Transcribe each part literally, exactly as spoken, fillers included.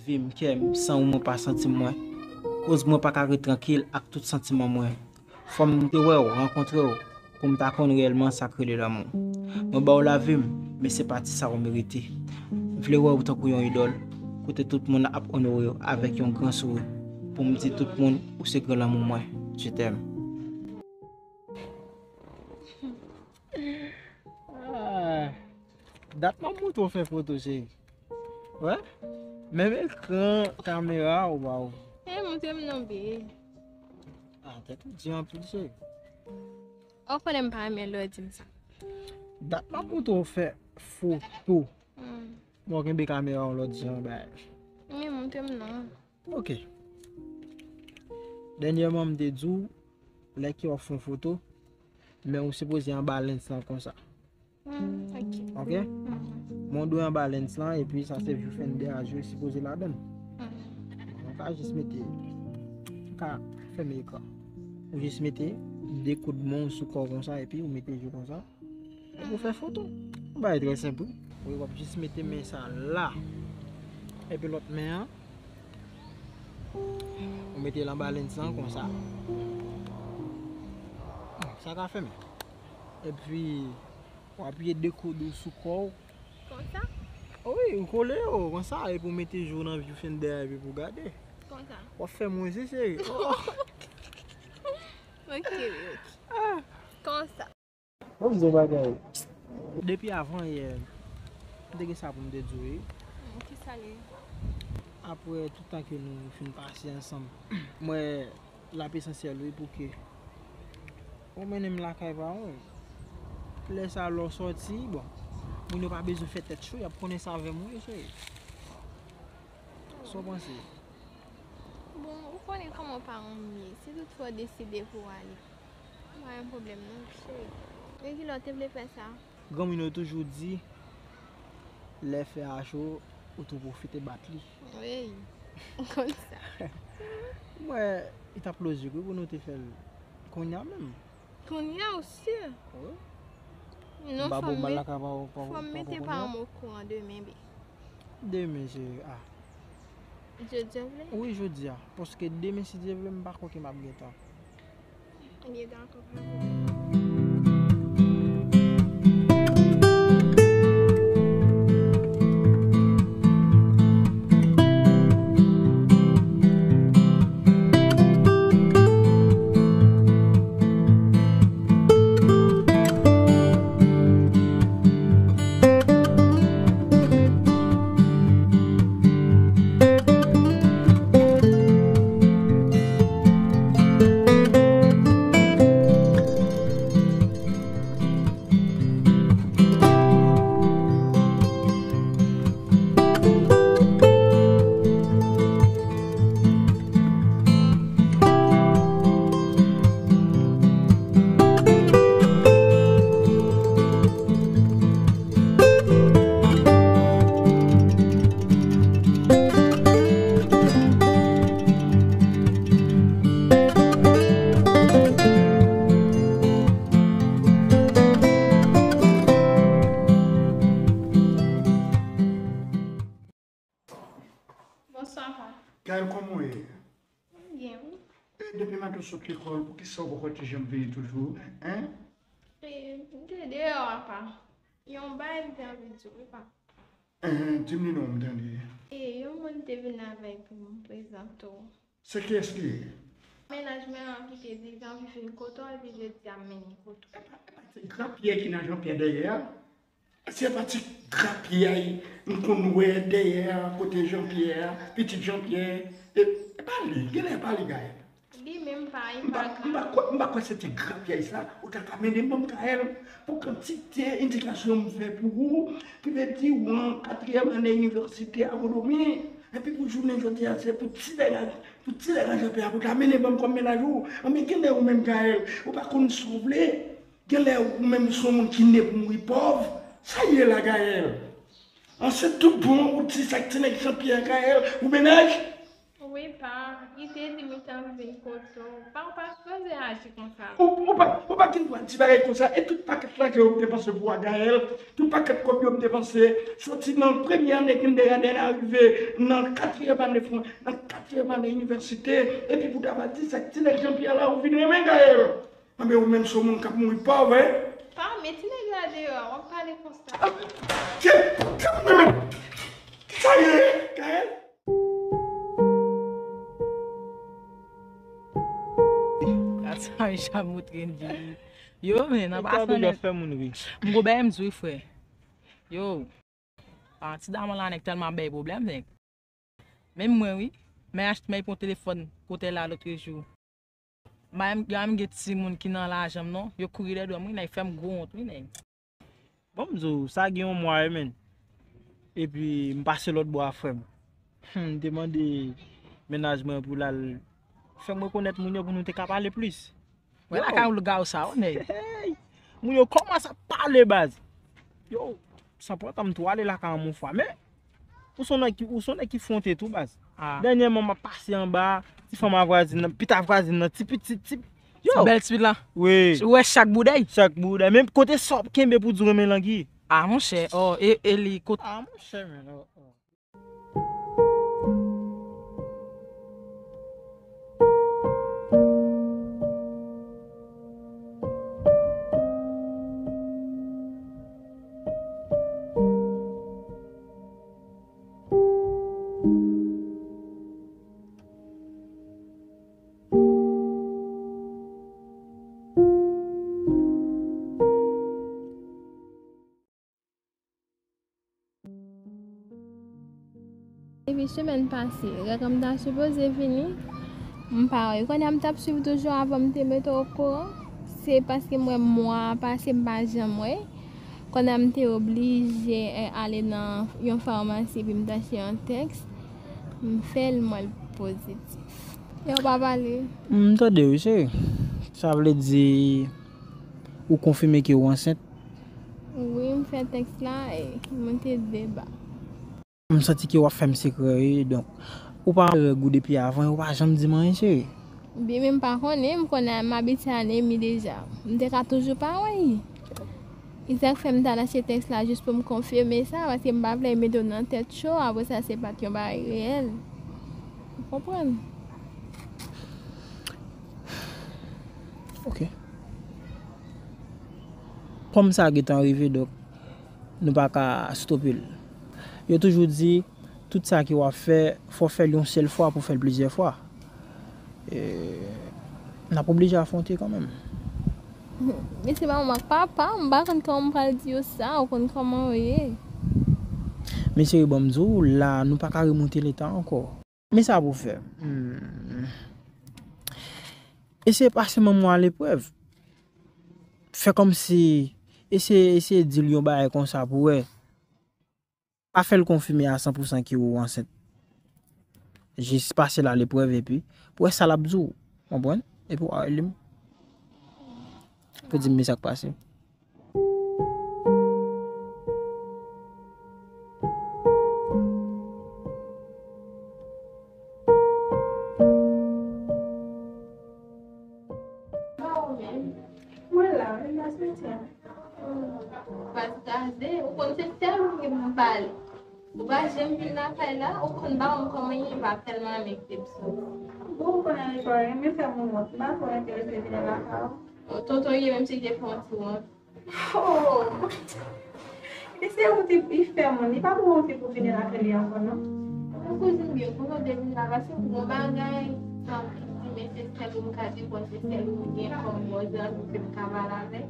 Vi m, kè m, san ou mwen pa santi m mwen. Koz mwen pa ka ret trankil ak tout santiman mwen. Fò m te wè w, rankontre w, pou m ta konn reyèlman sa k rele lanmou. Mwen ba w lavi m, men se pa ti sa ou merite. M vle wè w tankou yon idòl, kote tout moun ap onore w avèk yon gran souri, pou m di tout moun ou se gran lanmou mwen. Je t'aime. Ah, dat m ap montre w fè foto, cheri. Wè? Menm ekran kamera ou ba w. Eh, montre m non, bebe. Ah, tèt ou di anpil, cheri. Ou konnen m pa renmen lè w di m sa. Dat m ap montre w fè foto. Hmm. Bon, kenbe kamera yon lòt jan, bay. Men montre m non. Ok. Dènyèman, m te di w, lè ke w ap fè yon foto, men ou sipoze anba lens lan konsa. Hmm, ok. Ok? Mhm. Men w dwe anba lens lan, epi sa se viewfinder a yo sipoze ladann. Mhm. Ou ka jis mete, ou ka fèmen ekran. Ou jis mete de kout men w sou kò w konsa, epi ou mete je w konsa. Epi w fè foto. Yon bagay trè senp, wi. Wi, w ap jis mete men sa la. Epi lòt men an, ou mete l anba lens lan konsa. Sa ka fèmen. Epi, w apiye de koud ou sou kò w. Konsa? Wi, ou kole yo konsa, epi w mete je w nan viewfinder a, epi pou w gade. Konsa? W ap fè mwen se, cheri. Oh. Ok, wi, ok. Ah. Konsa. Bon, m di w bagay. Depi avan yè, m te gen sa pou m te di w, wi. Hmm, kisa l ye? Apre tout tan ke nou fin pase ansanm, m wè l ap esansyèl, wi, pou ke ou mennen m lakay pa w. Lè sa a, lè w sòti, bon, moun yo pa bezwen fè tèt cho, y ap konnen sa avè m, wi, cheri. Sa w panse? Bon, ou konnen kòman paran m ye. Si toutfwa w deside pou w ale, pa gen pwoblèm non, cheri. Men kilè w te vle fè sa? Granmoun yo toujou di, lè fè a cho, ou tou pwofite bat li. Wi, konn sa. M wè, li t ap lojik, wi, pou nou te fè l kounye a menm. Kounye a, ou si? Wi. Non, fò m met, fò m mete paran m okouran demen, bebe. Demen, cheri, ah. Jodi a vle? Wi, jodi a. Paske demen, si Dye vle, m pa kwè ke m ap gen tan. Ebyen, dakò, pa gen pwoblèm. Bonswa, pa. Gaël, kòman w ye? Byen, wi. E depi maten w sot lekòl, poukisa w poko te janm vini toujou, en? E, m te deyò a, pa. Yon bagay m te anvi di w, wi, pa. Enhen, di m li non, m tande. E, yon moun te vin avè l pou m prezante w. Se kiyès li ye? Mennaj mwen an ki te di l te anvi vin kote w, epi jodi a m mennen l kote w. Epa, epa, se Gran Pyè ki nan Jan Pyè dèyè a? Se pa ti Gran Pyè a, m konn wè dèyè a, kote Jan Pyè a, pitit Jan Pyè. E, e pa li, genlè e pa li, Gaël. Li menm pa, li pa Gran. M pa kwè, m pa kwè se ti Gran Pyè sa, ou ta ka mennen ban m, Gaël, pou kantite endikasyon m fè pou ou, ki vle di ou an katriyèm ane inivèsite agronomi, epi pou jounen jodi a, se pou ti nèg a, pou ti nèg a Jan Pyè a, pou ta mennen ban m kòm mennaj ou. Anben, genlè ou menm, Gaël, ou pa konn sa w vle. Genlè ou menm se yon moun ki ne pou mouri pòv. Sa ye la, Gaël? An se tout bon, ou di sa k ti nèg Jan Pyè, Gaël, ou mennaj? Wi, Pa, li te di m li t ap vin kote w. Pa, ou pa sipoze aji konsa. Ou, ou pa, ou pa gen dwa di bagay konsa. E tout pakèt lajan yo m depanse pou w a Gaël, tout pakèt kòb yo m depanse, soti nan premye ane kindergarten a rive nan katriyèm ane fran-, nan katriyèm ane inivèsite, epi pou w ta va di sa k ti nèg Jean Pierre la ou vin renmen Gaël. Anben ou menm se yon moun k ap mouri pòv, wi. Pa, men ti nèg la deyò a, w ap pale konsa. Ke, ke, men, men, ki sa ye, Gaël? Gad sa Richard moutre m di. Yo, men, nan pa sa nèt. Fè moun ri. M gwo bagay m di wi, frè. Yo. A, ti daman la, nèg tèlman ap bay pwoblèm, nèg. Menm mwen, wi. Mwen achte, mwen pran telefòn kote la lòt jou. Mwen, mwen gen timoun ki nan lajan m, non. Yo kouri dèyè m, wi, nèg, fè m gwo wont, wi, nèg. Bon, m di w, sa gen yon mwa, wi, menn. Epi, m pase lòt bò a, frè m. Hmm, m te mande mennaj mwen pou l al fè m rekonèt moun yo pou nou te ka pale plis. Wè lakay lougawou sa, wi, nèg. Hey! Moun yo kòmanse ap pale, baz. Yo, san pran tan m tou ale lakay an yon fwa. Men, ou se yon nèg ki, ou se yon nèg ki fwonte tou, baz. Ah. Dènyèman, m ap pase anba, ti fanm a vwazin nan, pita vwazin nan, ti pitit, ti, yo. Bèl ti pitit la. Wi. Ou wè chak boudèy? Chak boudèy. Men kote sa w ap kenbe pou di w renmen langi? Ah, monchè, oh, e, e li, kote. Ah, monchè, men, oh, oh. Depi semèn pase, règ an m ta sipoze vini, m pa wè. Kounye a m t ap swiv toujou avan m te mete okouran. Se paske m wè mwa a pase, m pa janm wè. Kounye a m te oblije, eh, ale nan yon famasi epi m t achte yon tèks. M fè l, m wè l pozitif. E w pa pale? M tande wi, cheri. Sa vle di ou konfime ke ou ansent? Wi, m fè tèks la, e, m te deba. M santi ke w ap fè m sekrè, wi. Donk, ou pa wè règ ou depi avan, ou pa janm di m anyen, cheri. Byen, men m pa konnen, m konnen m abitye anemi deja. M te ka toujou pa wè. E sa k fè m t al achte tèks la jis pou m konfime sa, paske m pa vle mete w nan tèt cho, apre sa se pa t yon bagay reyèl. Ou konprann? Ok. Kòm sa gentan rive, donk, nou pa ka stope l. Yo toujou di, tout sa ke w ap fè, fò w fè l yon sèl fwa pou w fè l plizyè fwa. E, n ap oblije afwonte kanmenm. Men se pa manman ak papa, m pa konn kòman m pral di yo sa, ou konn kòman yo ye. Men cheri, ban m di w, la, nou pa ka remonte letan ankò. Men sa pou w fè. Hmm. Eseye pase manman w aleprèv. Fè kòmsi, eseye, eseye di l yon bagay konsa pou w wè. Pa fè l konfime a san pou san ke ou ansent. Jis pase l aleprèv epi pou wè sa l ap di w. Konprann? Epi w a rele m pou di m men sa k pase. Mwen la, mwen la soti. Ou pa kraze, ou konn se sèl ou ki pou m pale. Ou pa janm vin lakay la, ou konn pa konn kòman ye, m pa tèlman renmen kite m soti. Bon, ou konnen li pa renmen fè moun wont, m pa twò enterese vin lakay ou. Tonton ye, menm si li te fè yon ti wont. Oh! E se ou te fè moun, li pa pou wonte pou vini lakay li ankò, non. Mwen kouzin byen, konnen w te vin la, paske pou yon bagay, sa m di, men se sèl ou m ka di, bon, se sèl ou m gen kòm bon zanmi ke m ka pale avèk.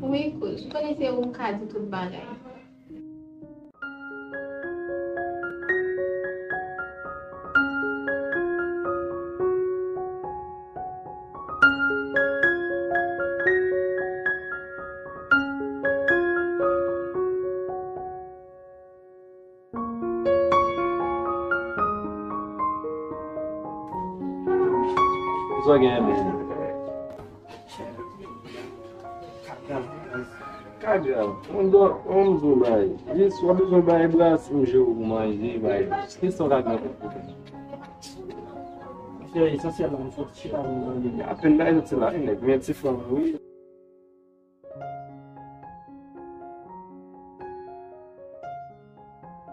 Wi, kouz, ou konnen se ou m ka di tout bagay. Sa w gen, men? Kagra, mwen dò, mwen di w bagay. Jis w ap bezwen bay bras, m jere w pou manje, bay. Kisa w ka gen pou fè? Cheri, esansyèlman, m sot chita pou m tande. Apèn bagay sot se la, nèg, men ti frè m, wi.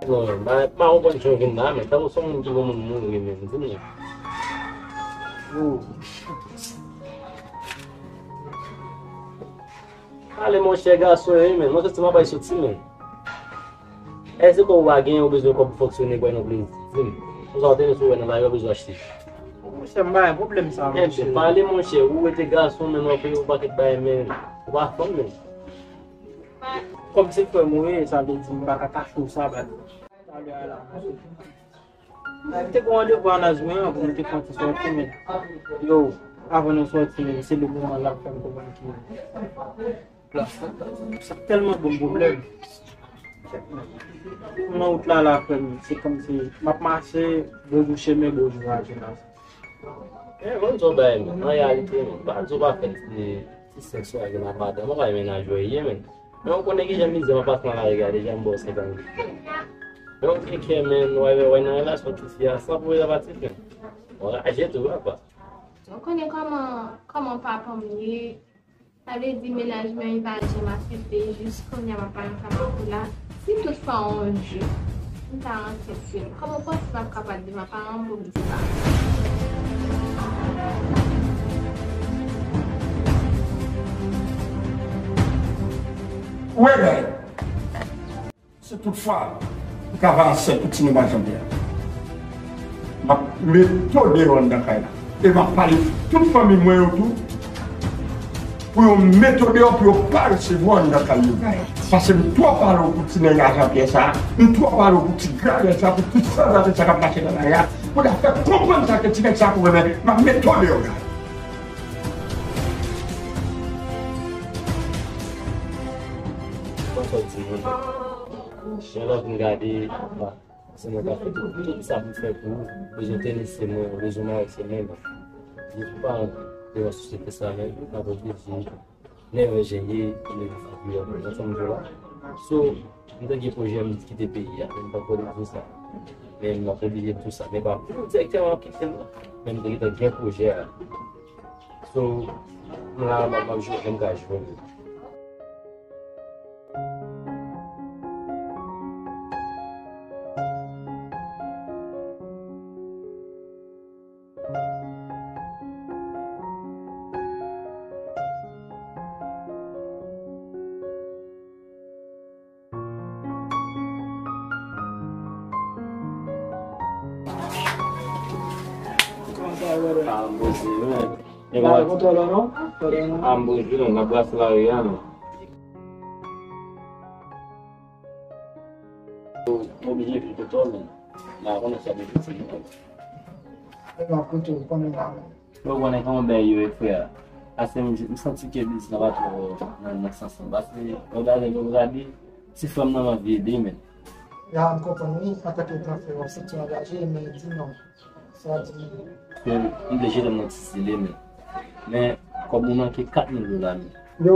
Non, m pa, m pa konprann jan w vin la, men tankou se yon moun ki wè moun mouri menm, di m non. Oh. Ale, monchè, gason yo, men. Mwen santi m ap bay soti, men. Èske kòb ou pa genyen, ou bezwen kòb pou fonksyone, pou wè nan plezi? Di m. Konsa, ou te sou wè nan bagay, ou bezwen achte. Monchè, m pa gen pwoblèm sa, monchè. Pale, monchè, ou rete gason, men w ap peye yon pakèt bagay, men. Ou pa fanm, men. Kòm se frè m ou ye, sa vle di m pa ka kache w sa, bad. Talè a la, monchè. M te gen randevou a Nazwen an pou nou te fè yon ti sòti, men yo, avan nou sòti, men se le moman l ap fè m konprann ki plas la. Sa tèlman ban m pwoblèm. Nan wout la, la, frè m, se kòmsi m ap mache, bò chemen, bò jou a, jenès. E, bon, di w bagay, men, an reyalite, men, pa di w pa fè ti, ti sèks ou ak madanm ou, pa menaj ou ye, men. Men ou konnen kijan mizè m ap pase nan lari, gade, jan m ba w senkant mil. Men ou gen kè, men, w al, w al nan relasyon ti fi a san pou rezèvatif, men. Ou anraje tou, papa. Ou konnen kòman, kòman papa m ye, sa vle di menaj mwen li pa janm aksepte, jis kounye a m ap pale ansanm ak ou la. Si toutfwa yon jou, m ta rantre sou l, kòman w panse m ap kapab di m ap paran m pou m di sa? Ou egare. Si toutfwa ou ka va ansent pou timoun pa Janpyè, m ap mete w deyò anndan kay la. E m ap pale tout fanmi mwen yo tou, pou yo mete w deyò, pou yo pa resevwa w anndan kay yo. Paske m twò pale w pou ti nèg a Janpyè sa, m twò pale w pou ti gradè sa, pou tout sanzave sa k ap mache nan lari a, pou ta fè konprann sa ke ti nèg sa pou renmen, m ap mete w deyò, gade. Kòm sa w di, mwen, men lè w vin gade, se mwen k ap fè tout, tout sa pou m fè pou ou, bezwen teni se mwen, bezwen mare se mwen, men. Depi pa devan sosyete sa, men, m ap oblije nève jeye, leve figi a, ou konprann sa m di w la? So, m te gen pwojè m kite peyi a, men m pa t vle di sa. Men m ap oblije di sa, men pa direktèman kite l, men m te gentan gen pwojè a. So, m la, m ap, m ap jwe, m ka jwe. Ah, m poze, men. Nèg la kontan la, non? Ah, m poze, non, nan bras lari a, non. M oblije vin kote w, men. M pa konnen sa depi ti. E m ap koute w, konnen la, men. Yo konnen kòman bagay yo ye, frè. Paske m, m santi ke biznis la pa twò nan, nan sans lan. Paske lè w gade, lè w gade, ti frè m nan m anvi ede, men. Ya, m konprann, wi, antanke gran frè, w ap santi w angaje, men di non. Sa di. Ke m te jete m nan ti zile, men. Men, kòb mwen manke kat mil dola, men. Yo,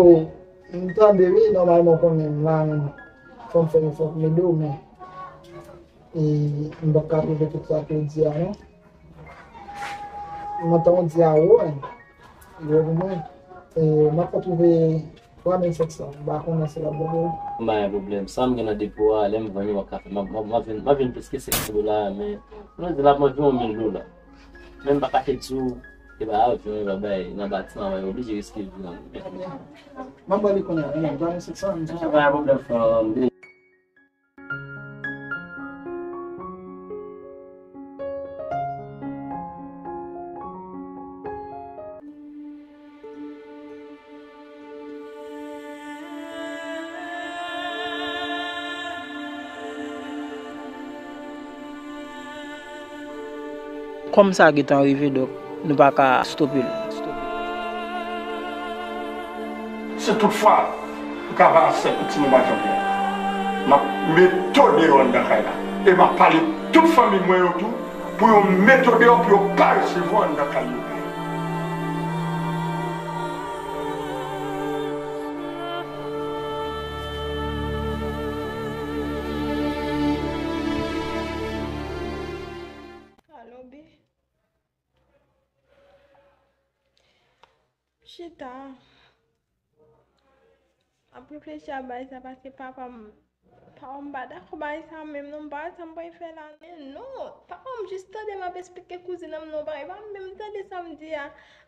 m tande, wi, nòmalman, w konnen m la, men. Fò m fè yon fòk m ede w, men. E, m p ap ka twouve tout sa ke w di a, non. M antann w di a wo, men. Yo, pou mwen, e, m ap fè twouve twa mil senk san. M pa konnen si l ap bon pou ou. M pa gen pwoblèm. Sa m gen nan depo a, lè m vann yo, m ap ka fè, m ap, m ap, m ap vin, m ap vin plis ke senk san dola, men, nou di l ap anviwon mil dola. Men m pa ka te di w, e pa avyon, e pa bay, nan batiman, mwen oblije riske vi m. M ap ba li kounye a, men, twa mil senk san, m di w. Pa gen pwoblèm, frè m. Kòm sa gentan rive, donk, nou pa ka stope l. Si toutfwa ou ka va ansent pou timoun pa Janpyè, m ap mete w deyò anndan kay la. E m ap pale tout fanmi mwen yo tou, pou yo mete w deyò, pou yo pa resevwa w anndan kay yo. Alo, Bi. Chita. M ap reflechi a bagay sa paske papa m, papa m pa dakò bagay sa menm non, m pa wè sa m pral fè la. Men non, papa m jis tande m ap esplike kouzin an m non, bagay pa m menm tande sa m di a.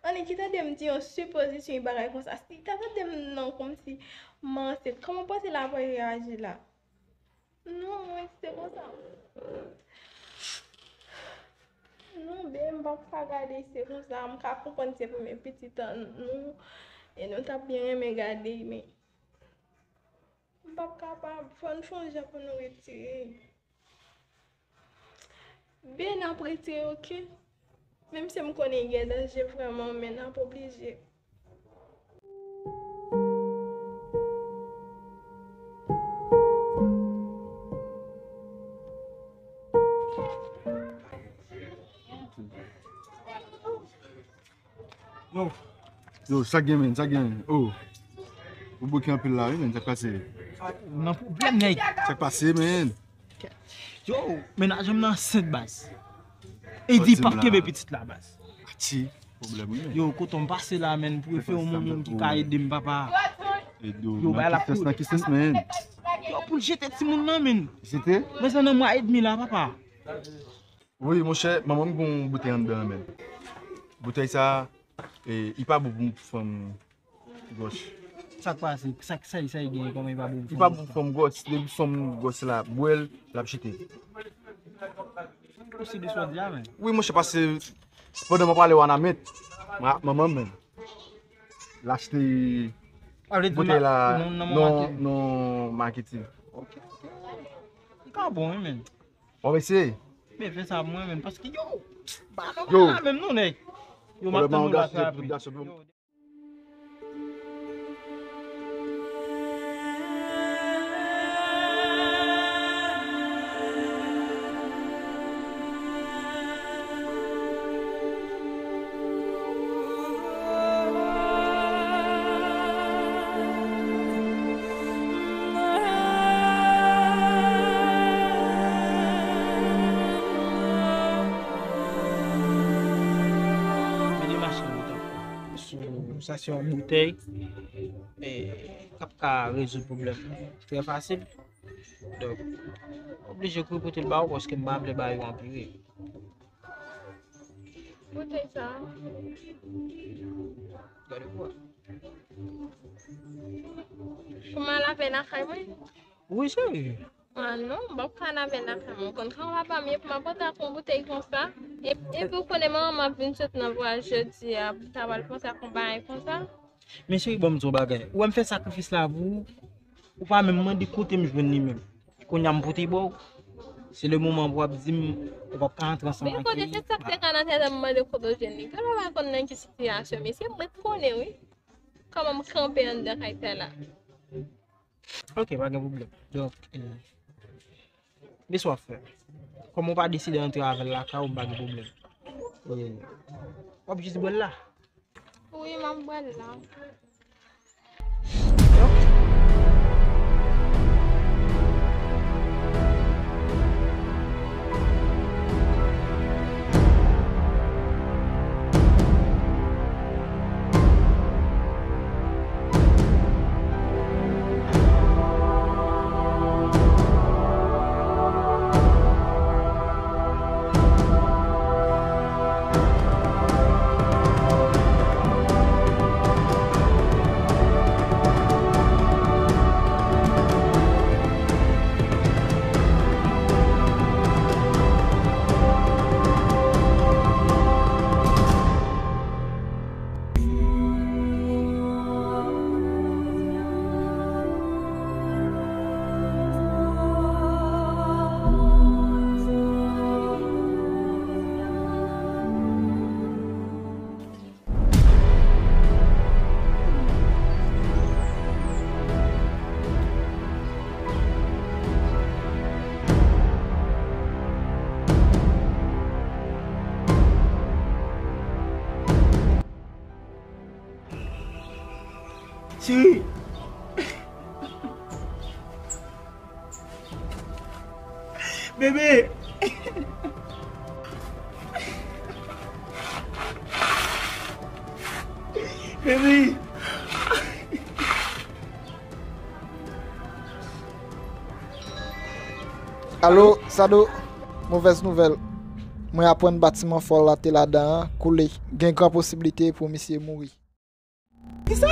Annik li tande m di yon sipozisyon, yon bagay konsa. Si li ta tande m non kòmsi m ansent, kòman w panse l ap reyaji la? Non, mwen, se konsa. Non, ben, m p ap ka gade, se konsa. M ka konprann se premye pitit an nou, e nou t ap byen renmen gade, men m p ap kapab. Fò n fè yon jan pou nou retire. Ben, n ap retire, oke? Menm si m konnen gen danje vrèman, men n ap oblije. Yo. Yo, sa k gen, men, sa k gen. Oh. Ou bouke anpil la, wi, men, sa k pase? Nan pwoblèm, nèg. Sa k pase, men? Yo, mennaj m nan ansent, baz. E di pap kenbe pitit la, baz. Ati, pwoblèm, wi, men. Yo, kote m pase la, men, pou fè yon moun ki ka ede m, papa. Yo, bay la pou nan ki sens, men? Yo, pou l jete timoun nan, men. Jete? Men sa nan mwa edmi la, papa. Wi, monchè, manman m gen yon boutèy anndan, men. Boutèy sa, e, li pa bon pou fanm gwòs. Sa k pase? Sa, sa, sa l gen kòman li pa bon pou fanm gwòs? Li pa bon pou fanm gwòs. Depi fanm gwòs la bwè l, l ap jete. Ou si de sa w di a, men? Wi, monchè, paske pandan m ap pale w a nan men, ma-, manman m menm, l achte boutèy la nan maketin. Ok, ok. Li ka bon, wi, men. W ap eseye? Men fè sa mwen menm, paske yo, ba, yo, menm nou, nèg. Yo, m ap tann nou la trè rapid. Men de machin yo t ap fè. Sou, sa se yon boutèy, e, k ap ka rezoud pwoblèm trè fasil. Donk, oblije kouri pote l ba ou paske m pa vle bagay yo anpire. Boutèy sa a. Gade pou wè. Pou m al avè l lakay mwen? Wi, cheri. A non, m p ap ka al avè l lakay mwen. Ou konn kòman papa m ye pou m ap antre ak yon boutèy konsa? E, epi ou konnen manman m ap vin sot nan vwayaj jodi a, pou l ta pral panse ak yon bagay konsa? Men cheri, ban m di w yon bagay. Ou wè m fè sakrifis la pou ou, ou pa menm mande kote m jwenn li menm. Kounye a m pote ba w. Se le moman pou w ap di m ou p ap ka antre ansanm ak li. Men kote se sa k te ka nan tèt mwen, m mande w kote w jwenn li. Gade w pa konn nan ki sitiyasyon misye, m ret konnen wi. Kòman m kanpe anndan kay sa la. Ok, pa gen pwoblèm. Donk, e, men sa w ap fè. Kòm ou pa deside antre avè l lakay ou, m pa gen pwoblèm. E, w ap jis bwè l la. Wi, m ap bwè l la. Cheri. Bebe. Alo, Sado, movèz nouvèl. Mwen aprann batiman fò l la te ladan an koule. Gen gran posiblite pou misye mouri. Kisa?